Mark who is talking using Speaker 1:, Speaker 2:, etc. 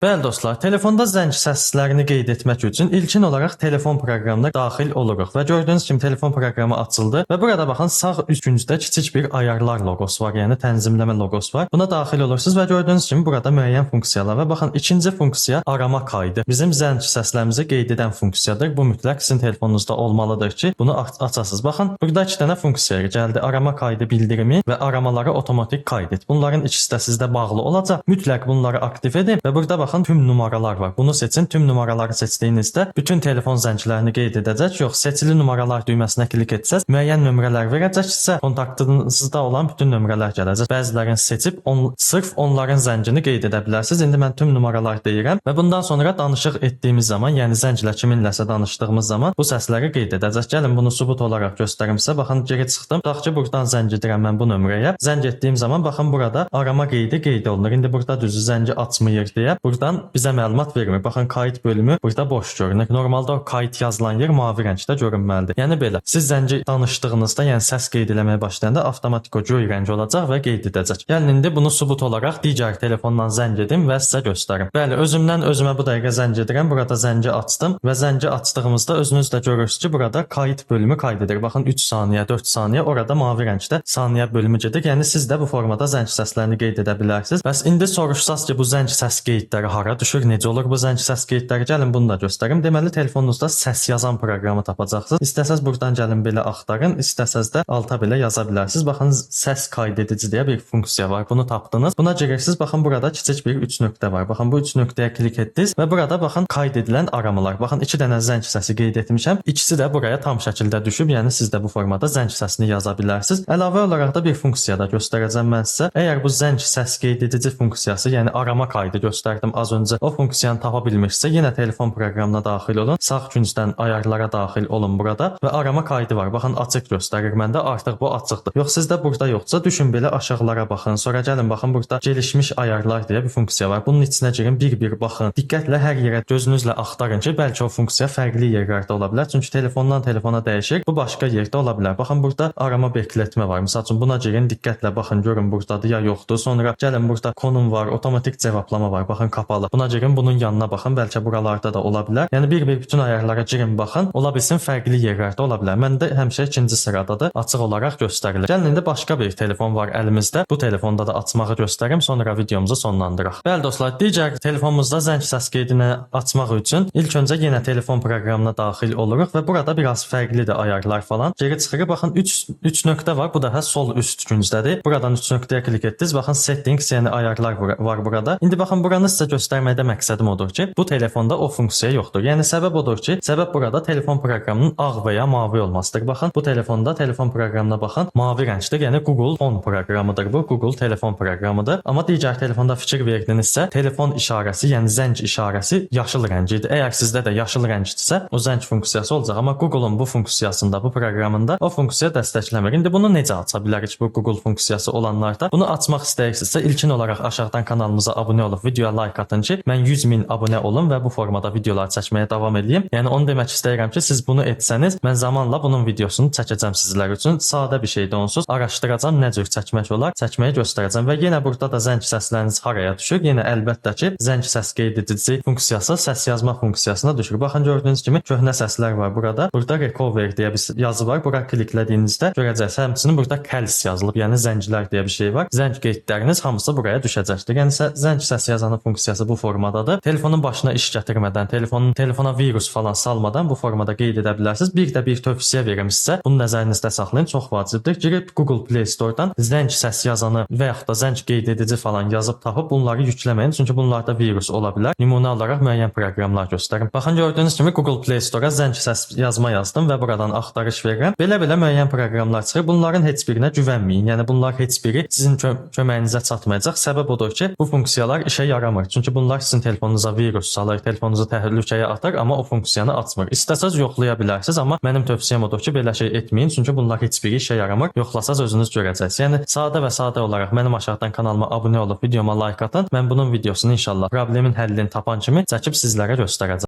Speaker 1: Bəli dostlar, telefonda zəng səslərini qeyd etmək üçün ilkin olaraq telefon proqramına daxil oluruq və gördüyünüz kimi telefon proqramı açıldı və burada baxın, sağ üst küncdə kiçik bir ayarlar loqosu var, yəni tənzimləmə loqosu var. Buna daxil olursunuz və gördüyünüz kimi burada müəyyən funksiyalar var. Baxın, ikinci funksiya arama kaydı. Bizim zəng səslərimizi qeyd edən funksiyadır. Bu mütləq sizin telefonunuzda olmalıdır ki, bunu açasınız. Baxın, burada iki dənə funksiya gəldi. Arama kaydı bildirimi və aramaları otomatik kayd et. Bunların ikisi də sizdə bağlı olacaq. Mütləq bunları aktiv edin və burada baxın, tüm numaralar var. Bunu seçin. Tüm numaraları seçdiyinizdə bütün telefon zənglərini qeyd edəcək. Yox, seçili numaralar düyməsinə klik etsəz, müəyyən nömrələr verəcək sizə. Kontaktınızda olan bütün nömrələr gələcək. Bəzilərini seçib sırf onların zəngini qeyd edə bilərsiniz. İndi mən tüm numaralar deyirəm və bundan sonra danışıq etdiyimiz zaman, yəni zənglə kiminləsə danışdığımız zaman bu səsləri qeyd edəcək. Gəlin bunu sübut olaraq göstərim sizə. Baxın, geri çıxdım. Tutaq ki, buradan zəng edirəm mən bu nömrəyə. Zəng etdiyim zaman baxın, burada arama qeydi qeyd olunur. İndi burada düzü zəngi açmıyır deyə buradan bizə məlumat vermir. Baxın, kayıt bölümü burada boş görünür. Normalda o kayıt yazılan yer mavi rəngdə görünməlidir. Yəni belə. Siz zəngi danışdığınızda, yəni səs qeyd eləməyə başlayanda avtomatik o göy rəng olacaq və qeyd edəcək. Gəlin indi bunu sübut olaraq digər telefondan zəng edim və sizə göstərim. Bəli, özümdən özümə bu dəqiqə zəng edirəm. Burada zəngi açdım və zəngi açdığımızda özünüz də görürsünüz ki, burada kayıt bölümü kayd edir. Baxın, 3 saniyə, 4 saniyə orada mavi rəngdə saniyə bölümü gedir. Yəni siz də bu formada zəng səslərini qeyd edə bilərsiniz. Bəs indi soruşsaz ki, bu zəng səs qeydləri hara düşür? Necə olur bu zəng səs qeydləri? Gəlin bunu da göstərim. Deməli, telefonunuzda səs yazan proqramı tapacaqsınız. İstəsəz buradan gəlin belə axtarın, istəsəz də alta belə yaza bilərsiniz. Baxın, səs kaydedici deyə bir funksiya var. Bunu tapdınız. Buna girirsiniz. Baxın, burada kiçik bir 3 nöqtə var. Baxın, bu 3 nöqtəyə klik etdiniz və burada baxın, kayd edilən aramalar. Baxın, 2 dənə zəng səsi qeyd etmişəm. İkisi də buraya tam şəkildə düşüb. Yəni siz də bu formada zəng səsini yaza bilərsiniz. Əlavə olaraq da bir funksiya da göstərəcəm mən sizə. Əgər bu zəng səs qeyd edici funksiyası, yəni arama kaydı göstərdim az öncə, o funksiyanı tapa bilmirsinizsə, yenə telefon proqramına daxil olun. Sağ küncdən ayarlara daxil olun burada və arama kaydı var. Baxın, açıq göstərir məndə, artıq bu açıqdır. Yox, sizdə burada yoxdursa, düşün belə aşağılara baxın. Sonra gəlin baxın, burada gelişmiş ayarlar deyə bir funksiya var. Bunun içinə girin, bir-bir baxın. Diqqətlə hər yerə gözünüzlə axtarın ki, bəlkə o funksiya fərqli yerlərdə ola bilər. Çünki telefondan telefona dəyişir. Bu başqa yerdə ola bilər. Baxın, burada arama bekletmə var. Məsəl üçün buna girin, diqqətlə baxın, görün burdadır ya yoxdur. Sonra gəlin, burada konum var, otomatik cevablama var. Baxın, kapalı. Buna girin, bunun yanına baxın. Bəlkə buralarda da ola bilər. Yəni bir-bir bütün ayarlara girin, baxın. Ola bilsin fərqli yerlərdə ola bilər. Məndə həmişə ikinci sıradadır. Açıq olaraq göstərilir. Gəlin indi başqa bir telefon var əlimizdə. Bu telefonda da açmağı göstərim, sonra videomuzu sonlandıraq. Bəli dostlar, digər telefonumuzda zəng səs qeydini açmaq üçün ilk öncə yenə telefon proqramına daxil oluruq və burada biraz fərqlidir ayarlar falan. Geri çıxırıq. Baxın, 3 nöqtə var. Bu dəfə sol üst küncdədir. Buradan 3 nöqtəyə klik etdiniz. Baxın, settings, yəni ayarlar var burada. İndi baxın, buranı sizə göstərməkdə məqsədim odur ki, bu telefonda o funksiya yoxdur. Yəni səbəb odur ki, səbəb burada telefon proqramının ağ və ya mavi olmasıdır. Baxın, bu telefonda telefon proqramına baxın, mavi rəngdir. Yəni Google Phone proqramıdır bu. Google telefon proqramıdır. Amma digər telefonda fikir verdinizsə, telefon işarəsi, yəni zəng işarəsi yaşıl rəng idi. Əgər sizdə də yaşıl rəngdirsə, o zəng funksiyası olacaq. Amma Google-un bu funksiyasında, bu proqramında o funksiya dəstəkləmir. İndi bunu necə aça bilərik bu Google funksiyası olanlarda? Bunu açmaq istəyirsinizsə, ilkin olaraq aşağıdan kanalımıza abunə olub videoya like atın ki, mən 100 min abunə olum və bu formada videolar çəkməyə davam edeyim. Yəni onu demək istəyirəm ki, siz bunu etsəniz, mən zamanla bunun videosunu çəkəcəm sizlər üçün. Sadə bir şeydir onsuz. Araşdıracam nə cür çəkmək olar, çəkməyi göstərəcəm və yenə burada da zəng səsləriniz haraya düşür? Yenə əlbəttə ki, zəng səs qeyd edici funksiyası səs yazma funksiyasına düşür. Baxın, gördüyünüz kimi köhnə səslər var burada. Burada recover deyə bir yazı var. Bura kliklədiyinizdə görəcəksiniz. Həmçinin burada calls yazılıb, yəni zənglər deyə bir şey var. Zəng qeydləriniz hamısı buraya düşəcəkdir. Yəni zəng səs yazanı funksiyası bu formadadır. Telefonun başına iş gətirmədən, telefona virus falan salmadan bu formada qeyd edə bilərsiniz. Bir də bir tövsiyə verim sizə. Bunu nəzərinizdə saxlayın, çox vacibdir. Girib Google Play Store-dan zəng səs yazanı və yaxud da zəng qeyd edici falan yazıb tapıb bunları yükləməyin, çünki bunlarda virus ola bilər. Nümunə olaraq müəyyən proqramlar göstərim. Baxın, gördüyünüz kimi Google Play Store-a zəng səs yazma yazdım və buradan axtarış verirəm. Belə-belə müəyyən proqramlar çıxır. Bunların heç birinə güvənməyin. Yəni bunlar heç biri sizin köməyinizə çatmayacaq. Səbəb odur ki, bu funksiyalar işə yaramır. Çünki bunlar sizin telefonunuza virus salır, telefonunuzu təhlükəyə atır, amma o funksiyanı açmır. İstəsəz yoxlaya bilərsiniz, amma mənim tövsiyəm odur ki, belə şey etməyin. Çünki bunlar heç biri işə yaramır. Yoxlasaz özünüz görəcəksiniz. Yəni sadə və sadə olaraq mənim aşağıdan kanalıma abunə olub videoma like atın. Mən bunun videosunu inşallah problemin həllini tapan kimi çəkib sizlərə göstərəcəm.